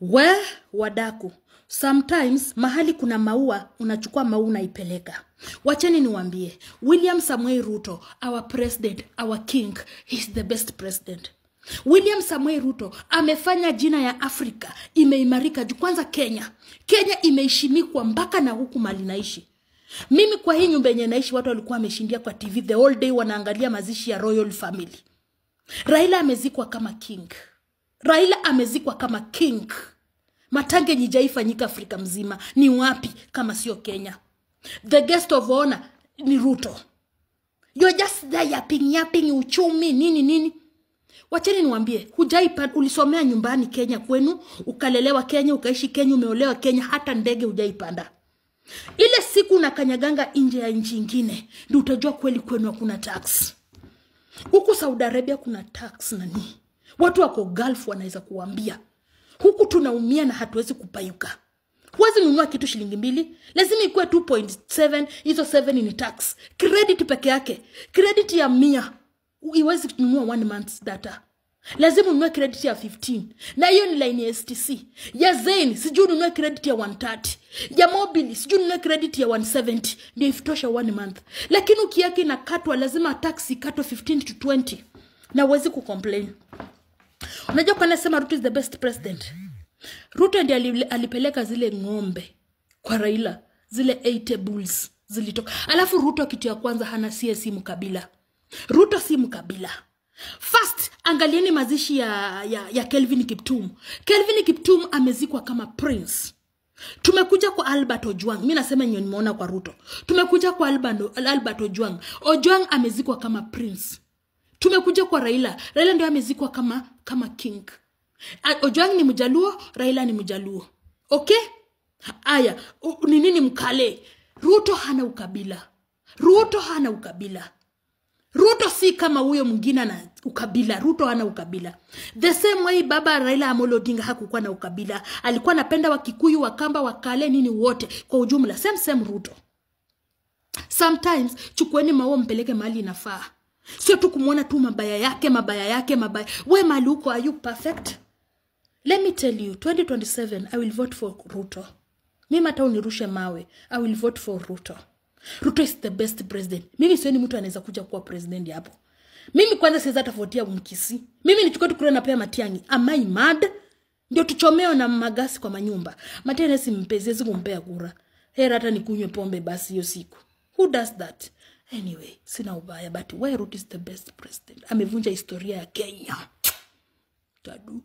We wadaku, sometimes mahali kuna maua, unachukua maua unaipeleka. Wacheni niwaambie, William Samoei Ruto, our president, our king, he's the best president. William Samoei Ruto amefanya jina ya Afrika imeimarika juu. Kwanza Kenya. Kenya imeheshimikwa mpaka na huku mali naishi. Mimi kwa hii nyumba yenye naishi watu walikuwa wameshindia kwa TV the whole day wanaangalia mazishi ya royal family. Raila amezikwa kama king. Raila amezikwa kama king. Matange nyijaifanyika Afrika mzima ni wapi kama sio Kenya? The guest of honor ni Ruto. You're just there yapping yapping uchumi nini nini. Wacheni niwaambie, hujaipanda, ulisomea nyumbani Kenya kwenu, ukalelewa Kenya, ukaishi Kenya, umeolewa Kenya, hata ndege hujaipanda. Ile siku unakanyaganga nje ya nchi nyingine, ndio utajua kweli kwenu hakuna tax. Huku Saudi Arabia kuna tax nani? Watu wako Gulf wanaweza kuambia. Huku tunaumia na hatuwezi kupayuka. Huwezi nunua kitu shilingi 2, lazima ikuwe 2.7, hizo 7 ni tax. Credit peke yake, credit ya 100 iwezi kununua 1 month's data. Lazima ununue credit ya 15. Na hiyo ni line ya STC. Ya Zain sijui ununue credit ya 130. Ya mobile sijui ununue credit ya 170 ndio ifitosha 1 month. Lakini ukiweka inakatwa, lazima tax ikatwe 15 to 20. Na huwezi kucomplain. Unajua kwa nasema Ruto is the best president. Ruto ndiye alipeleka zile ng'ombe kwa Raila, zile 8 bulls zilitoka. Alafu Ruto kitu ya kwanza hana si mkabila. Ruto si mkabila. First, angalieni mazishi ya Kelvin Kiptum. Kelvin Kiptum amezikwa kama prince. Tumekuja kwa Albert Ojwang. Mimi nasema nyo nimeona kwa Ruto. Tumekuja kwa Albert Ojwang. Ojwang amezikwa kama prince. Tumekuja kwa Raila. Raila ndio amezikwa kama king. Ojwang ni Mjaluo, Raila ni Mjaluo. Okay? Aya, ni nini mkale? Ruto hana ukabila. Ruto hana ukabila. Ruto si kama huyo mwingine na ukabila. Ruto hana ukabila. The same way baba Raila Amolo Odinga hakukuwa na ukabila. Alikuwa anapenda Wakikuyu, Wakamba, Wakale, nini wote kwa ujumla. Same Ruto. Sometimes chukueni maua mpeleke mahali inafaa. Sio tu kumuona tu mabaya yake, mabaya yake, mabaya. We mahali uko, are you perfect? Let me tell you, 2027 I will vote for Ruto. Mimi hata unirushe mawe, I will vote for Ruto. Ruto is the best president. Mimi sioni mtu anaweza kuja kuwa president hapo. Mimi kwanza siwezi hata votia Mkisi. Mimi nichukue tu kura na pea Matiang'i. Am I mad? Ndio tuchomeo na magasi kwa manyumba. Matiang'i simpezezi kumpea kura. Hera hata nikunywe pombe basi hiyo siku. Who does that? Anyway, sina ubaya, but why Ruto is the best president. Amevunja historia ya Kenya. Tadu.